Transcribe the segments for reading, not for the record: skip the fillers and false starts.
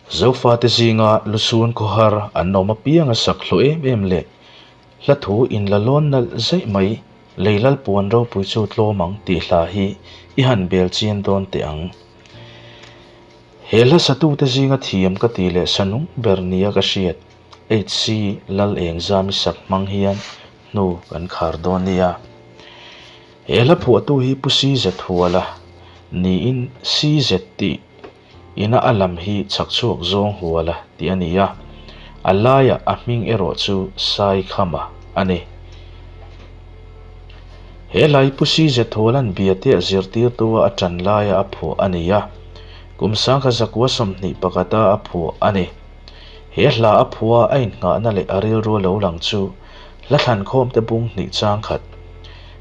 Zofate zinga lusun khawhar an awm apianga sak hlawh em em leh hla thu inla lawn nalh zaih mai lei lalpuan ropui chu tlawm ang tih hla hi i han bel chian dawn teh ang. He hla satute zinga thiam ka tih leh sa nung ber nia ka hriat HC Lal Engzami sak hmang hian hnu kan khar dawn nia. He hla phuahtu hi Pu CZ Huala niin CZ tih ina a lam hi chhak chhuak zawng Huala tih a ni a, a laiah a hming erawh chu Saikhama a ni. He hla hi Pu CZ Huala'n Biate a zirtirtua a ṭan laia a phuah a ni a, kum sangkhat zakua 21 a a phuah a ni. He hla a phua a innghahna leh a rilru lo lang chu hla thlankhawmte bung hnih chang khat,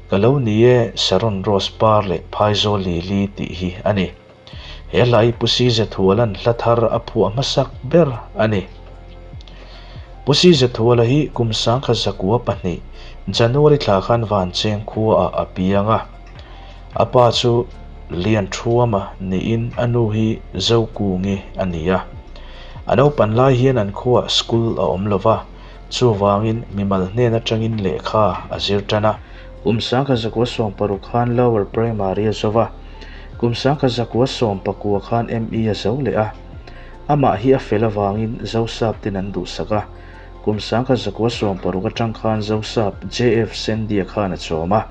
Ka lo ni e, Saron Rose par leh Phaizawl Lili tih hi a ni. He hla hi Pu CZ Huala'n hla thar a phuah hmasak ber a ni. Pu CZ Huala hi kum 1902 January thla khan Vancheng khuaah a piang a. A pa chu Lianthuama niin a nu hi Zokungi a ni a. A naupan lai hian an khuaah school a awm lo va, chuvangin mimal hnen atangin lehkha a zir tan a. Kum 1960 khan Lower Primary a zo va, kum 1919 khan ME a zo leh a. Amah hi a fel avangin Zosap ten an duhsak a, kum 1960 atang khan Zosap JF Sandy-a khan a chawm a.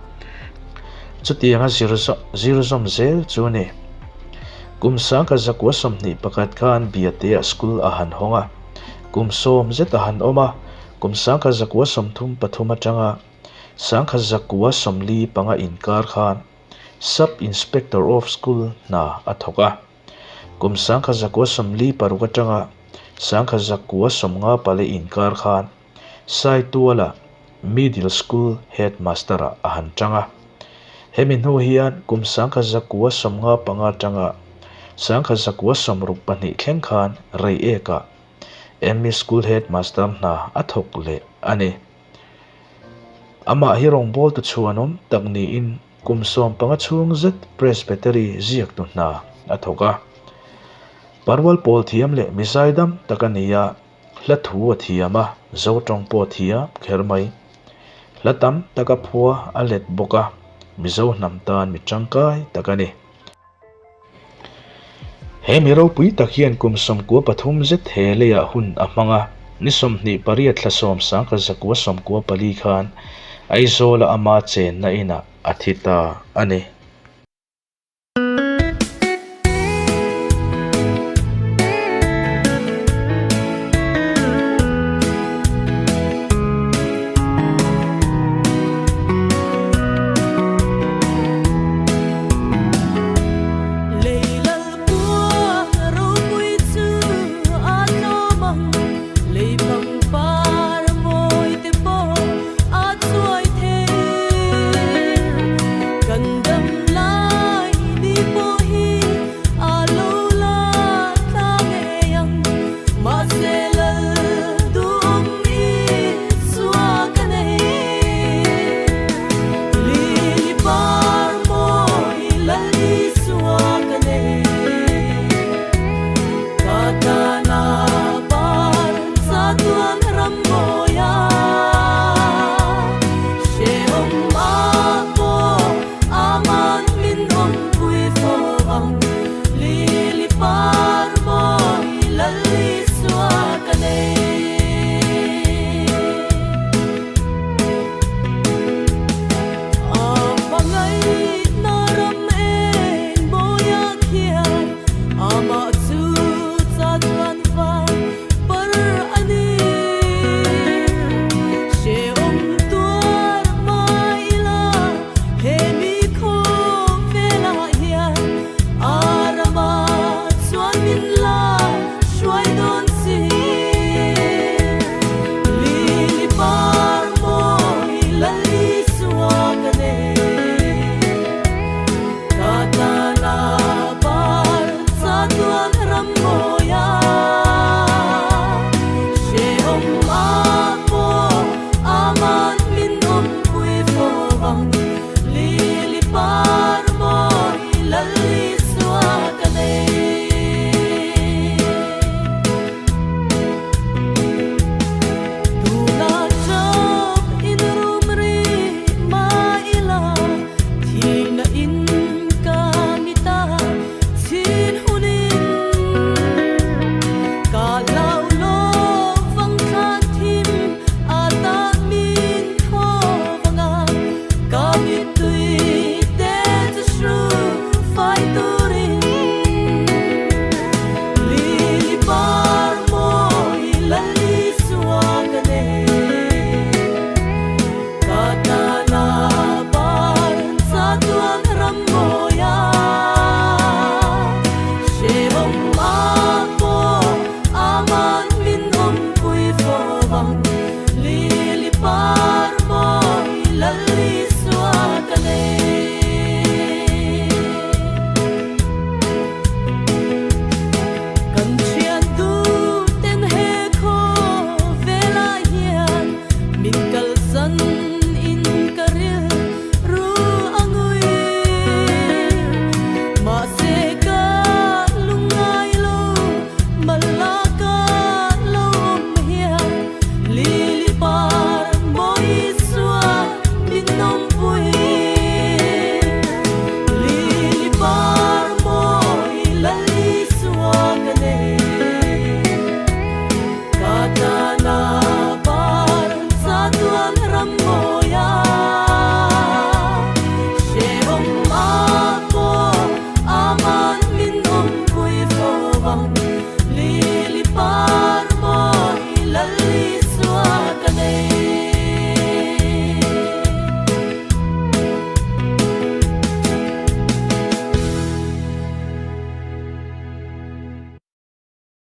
Chutianga zir zir zawm zel chu a ni. Kum 1921 khan Biate-ah school a han hawng a, kum sawm zet a han awm a, kum 1933 atanga 1945 inkar khan Sub Inspector of School hna a thawk a. Kum 1946 atanga 1954 inkar khan Saituala Middle School Headmaster-ah a han tang a. Hemi hnu hian kum 1995 atanga 1962 thleng khan Reiekah ME School Headmaster hna a thawk leh a ni. Amah hi rawngbawltu chhuanawm tak niin kum 15 chhung zet Presbytery ziaktu hna a thawk a. Parwal pawl thiam leh mizaidam tak a ni a. Hla thu a thiam a, Zo tawng pawh a thiam kher mai. Hla tam tak a phua a let bawk a, Mizo hnam tan mi tangkai tak a ni. He mi ropui tak hian kum 93 zet he leiah hun a hmang a, ni 28 thla sawm 1994 khan Aizawla ama chenna inah a thi ta a ni.